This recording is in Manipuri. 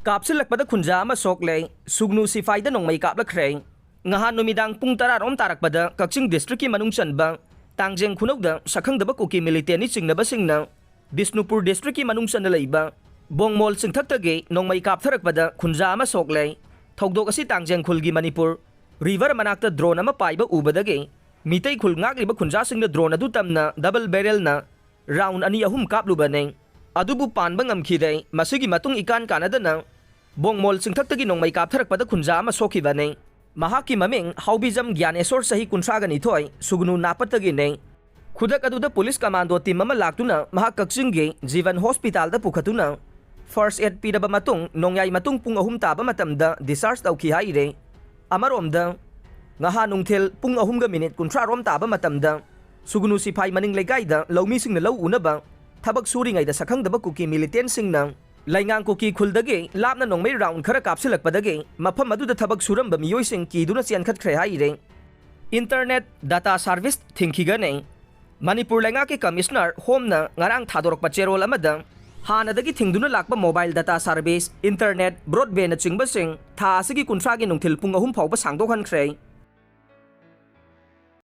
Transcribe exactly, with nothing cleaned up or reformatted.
ꯀꯥꯞꯁꯤꯜꯂꯛꯄꯗ ꯈꯨꯟꯖꯥ ꯑꯃ ꯁꯣꯛꯂꯦ꯫ ꯁꯨꯒꯅꯨ ꯁꯤꯐꯥꯏꯗ ꯅꯣꯡꯃꯩ ꯀꯥꯞꯂꯛꯈ꯭ꯔꯦ꯫ ꯉꯍꯥꯟ ꯅꯨꯃꯤꯗꯥꯡ ꯄꯨꯡ ꯇꯔꯥ ꯔꯣꯝ ꯇꯥꯔꯛꯄꯗ ꯀꯛꯆꯤꯡ district ꯀꯤ ꯃꯅꯨꯡ ꯆꯟꯕ ꯇꯥꯡꯖꯦꯡ ꯈꯨꯅꯧꯗ ꯁꯛꯈꯪꯗꯕ ꯀꯨꯀꯤ militant ꯅꯤ ꯆꯤꯡꯅꯕꯁꯤꯡꯅ ꯕꯤꯁꯅꯨꯄꯨꯔ district ꯀꯤ ꯃꯅꯨꯡ ꯆꯟꯅ ꯂꯩꯕ ꯕꯣꯡꯃꯣꯜ ꯆꯤꯡꯊꯛꯇꯒꯤ ꯅꯣꯡꯃꯩ ꯀꯥꯞꯊꯔꯛꯄꯗ ꯈꯨꯟꯖꯥ ꯑꯃ ꯁꯣꯛꯂꯦ꯫ ꯊꯧꯗꯣꯛ ꯑꯁꯤ ꯇꯥꯡꯖꯦꯡ ꯈꯨꯜꯒꯤ ꯃꯅꯤꯄꯨꯔ river ꯃꯅꯥꯛꯇ drone ꯑꯃ ꯄꯥꯏꯕ ꯎꯕꯗꯒꯤ ꯃꯤꯇꯩ ꯈꯨꯜ ꯉꯥꯛꯂꯤꯕ ꯈꯨꯟꯖꯥꯁꯤꯡꯅ drone ꯑꯗꯨ ꯇꯝꯅ double barrel ꯅ round ꯑꯅꯤ ꯑꯍꯨꯝ ꯀꯥꯞꯂꯨꯕꯅꯤ꯫ ꯑꯗꯨꯕꯨ ꯄꯥꯟꯕ ꯉꯝꯈꯤꯗꯦ꯫ ꯃꯁꯤꯒꯤ ꯃꯇꯨꯡ ꯏꯀꯥꯟ ꯀꯥꯟꯅꯗꯅ ꯕꯣꯡꯃꯣꯜ ꯆꯤꯡꯊꯛꯇꯒꯤ ꯅꯣꯡꯃꯩ ꯀꯥꯞꯊꯔꯛꯄꯗ ꯈꯨꯟꯖꯥ ꯑꯃ ꯁꯣꯛꯈꯤꯕꯅꯤ꯫ ꯃꯍꯥꯛꯀꯤ ꯃꯃꯤꯡ ꯍꯥꯎꯕꯤꯖꯝ ꯒ꯭ꯌꯥꯅꯦꯁꯣꯔ, ꯆꯍꯤ ꯀꯨꯟꯊ꯭ꯔꯥꯒ ꯅꯤꯊꯣꯏ, ꯁꯨꯒꯅꯨ ꯅꯥꯄꯠꯇꯒꯤꯅꯤ꯫ ꯈꯨꯗꯛ ꯑꯗꯨꯗ police commando team ꯑꯃ ꯂꯥꯛꯇꯨꯅ ꯃꯍꯥꯛ ꯀꯛꯆꯤꯡꯒꯤ ꯖꯤꯕꯟ hospital ꯗ ꯄꯨꯈꯠꯇꯨꯅ first aid ꯄꯤꯔꯕ ꯃꯇꯨꯡ ꯅꯣꯡꯌꯥꯏ ꯃꯇꯨꯡ ꯄꯨꯡ ꯑꯍꯨꯝ ꯇꯥꯕ ꯃꯇꯝꯗ discharge ꯇꯧꯈꯤ ꯍꯥꯏꯔꯦ꯫ ꯑꯃꯔꯣꯝꯗ, ꯉꯍꯥ ꯅꯨꯡꯊꯤꯜ ꯄꯨꯡ ꯑꯍꯨꯝꯒ minute ꯀꯨꯟꯊ꯭ꯔꯥ ꯔꯣꯝ ꯇꯥꯕ ꯃꯇꯝꯗ ꯁꯨꯒꯅꯨ ꯁꯤꯐꯥꯏ ꯃꯅꯤꯡ ꯂꯩꯀꯥꯏꯗ ꯂꯧꯃꯤꯁꯤꯡꯅ ꯂꯧ ꯎꯅꯕ ꯊꯕꯛ ꯁꯨꯔꯤꯉꯩꯗ ꯁꯛꯈꯪꯗꯕ ꯀꯨꯀꯤ militant ꯁꯤꯡꯅ ꯂꯩꯉꯥꯡ ꯀꯨꯀꯤ ꯈꯨꯜꯗꯒꯤ ꯂꯥꯞꯅ ꯅꯣꯡꯃꯩ round ꯈꯔ ꯀꯥꯞꯁꯤꯜꯂꯛꯄꯗꯒꯤ ꯃꯐꯝ ꯑꯗꯨꯗ ꯊꯕꯛ ꯁꯨꯔꯝꯕ ꯃꯤꯑꯣꯏꯁꯤꯡ ꯀꯤꯗꯨꯅ ꯆꯦꯟꯈꯠꯈ꯭ꯔꯦ ꯍꯥꯏꯔꯦ꯫ Internet data service ꯊꯤꯡꯈꯤꯒꯅꯤ꯫ ꯃꯅꯤꯄꯨꯔ ꯂꯩꯉꯥꯛꯀꯤ commissioner ꯍꯣꯝꯅ ꯉꯔꯥꯡ ꯊꯥꯗꯣꯔꯛꯄ ꯆꯦꯔꯣꯜ ꯑꯃꯗ ꯍꯥꯟꯅꯗꯒꯤ ꯊꯤꯡꯗꯨꯅ ꯂꯥꯛꯄ mobile data service, internet, broadband ꯅꯆꯤꯡꯕꯁꯤꯡ ꯊꯥ ꯑꯁꯤꯒꯤ ꯀꯨꯟꯊ꯭ꯔꯥꯒꯤ ꯅꯨꯡꯊꯤꯜ ꯄꯨꯡ ꯑꯍꯨꯝ ꯐꯥꯎꯕ ꯁꯥꯡꯗꯣꯛꯍꯟꯈ꯭ꯔꯦ꯫